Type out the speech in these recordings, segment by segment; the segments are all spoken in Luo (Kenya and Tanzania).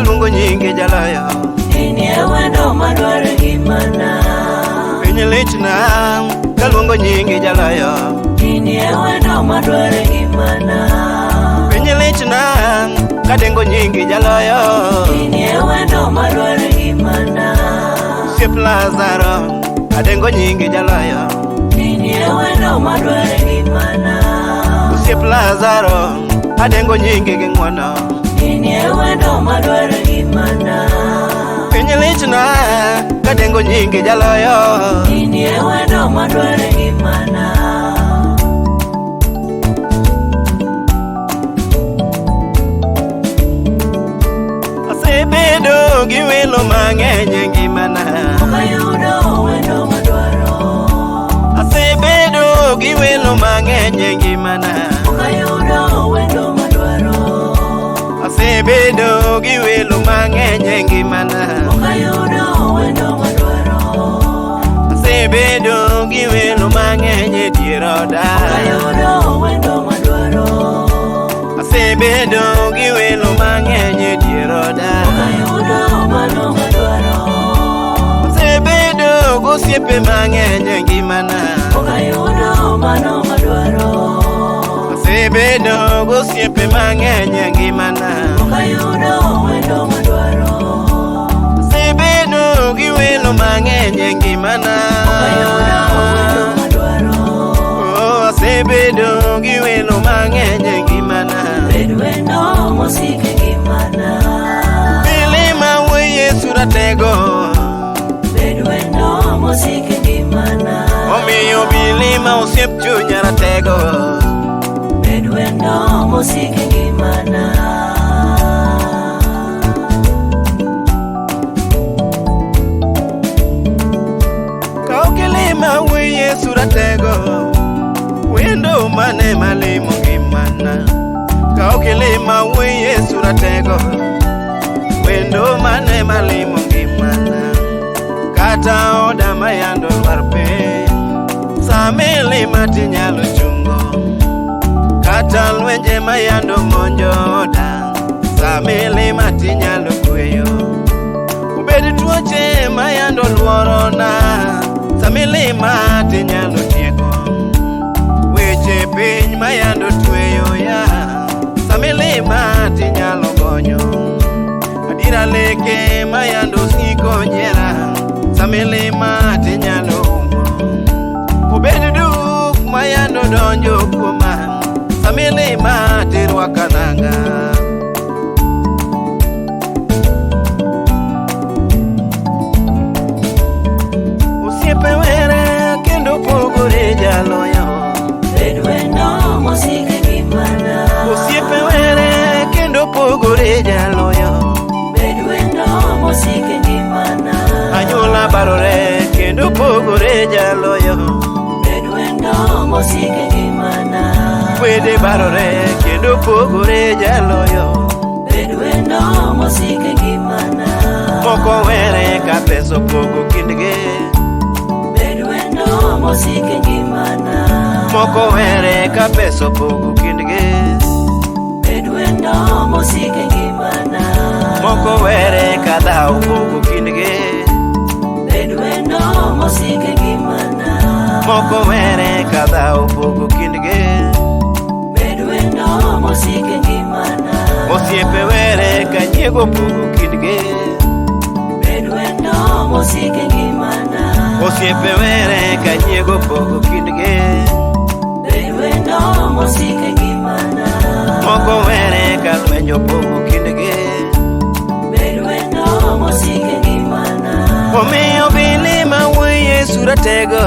Kaluongo nyingi jaloyo. In e wendo madwaro e ngimana. Piny lichna kaluongo nyingi jaloyo. In e wendo madwaro e ngimana. Piny lichna kadengo nyingi jaloyo. In e wendo madwaro e ngimana. Osiep Lazaro adengo nyingi jaloyo. In e wendo madwaro e ngimana. Osiep Lazaro adengo nyingi gi ng'wono. In e wendo madwaro e ngimana. Piny lichna kadengo nyingi jaloyo. In e wendo madwaro e ngimana. Asebedo gi welo mang'eny e ngimana. Ok ayudo wendo madwaro. Asebedo gi welo mang'eny e ngimana. Ok ayudo wendo madwaro. Asebedo gi welo mang'eny e ngimana. Ok ayudo wendo madwaro. Asebedo gi welo mang'eny e dier oda. Ok ayudo wendo madwaro. Asebedo gi welo mang'eny e dier oda. Ok ayudo mano madwaro. Asebedo gosiepe mang'eny e ngimana. Ok ayudo mano madwaro. Asebedo gosiepe mang'eny e ngimana. Ok ayudo wendo madwaro. Asebedo gi welo mang'eny e ngimana. Ok ayudo wendo madwaro. Oh, asebedo gi welo mang'eny e ngimana. Bed wendo mosik e ngimana. Milima wuoyi Yesu ratego. Bed wendo mosik e ngimana. Omiyo milima osiep chunya ratego. Bed wendo mosik e ngimana. Ka ok ilima wuoyi Yesu ratego. Wendo mane malimo ngimana. Ka ok ilima wuoyi Yesu ratego. Wendo mane malimo ngimana. Kata oda mayando lwar piny. Sama ilima tinyalo chungo. Kata lwenje mayando monjo oda. Sama ilima tinyalo kweyo. Obed tuoche mayando luorona. Sama ilima tinyalo tieko. Weche piny mayando tweyo ya. Sama ilima tinyalo gonyo. Adiera leke mayando siko nyiera. Sama ilima tinyalo umo. Obed duk mayando donjo kuoma. Sama ilima tirwaka nanga. Osiepe were kendo pogore jaloyo. Bed wendo mosik e ngimana. Osiepe were kendo pogore jaloyo. Bed wendo mosik e ngimana. Anyuola barore kendo pogore jaloyo. Bed wendo mosik e ngimana. Wede barore kendo pogore jaloyo. Bed wendo mosik e ngimana. Moko were ka pesa opogo kindgi. Bed wendo mosik e ngimana. Moko were ka pesa opogo kindgi. Bed wendo mosik e ngimana. Moko were ka dhawo opogo kindgi. Bed wendo mosik e ngimana. Moko were ka dhawo opogo kindgi. Bed wendo mosik e ngimana. Osiepe were ka nyiego opogo kindgi. Bed wendo mosik e ngimana. Osiepe were ka nyiego opogo kindgi. Bed wendo mosik e ngimana. Moko were ka lweny opogo kindgi. Bed wendo mosik e ngimana. Omiyo bilima wuoyi Yesu ratego.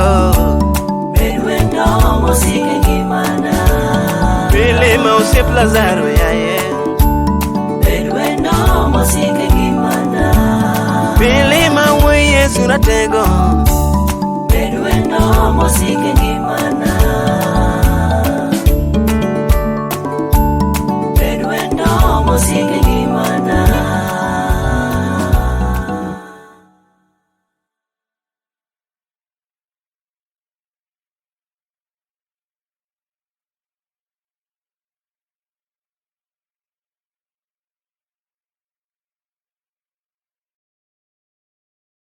Bed wendo mosik e ngimana. Bilima osiep Lazaro yaye. Bed wendo mosik e ngimana. Bilima wuoyi Yesu ratego. Bed wendo mosik e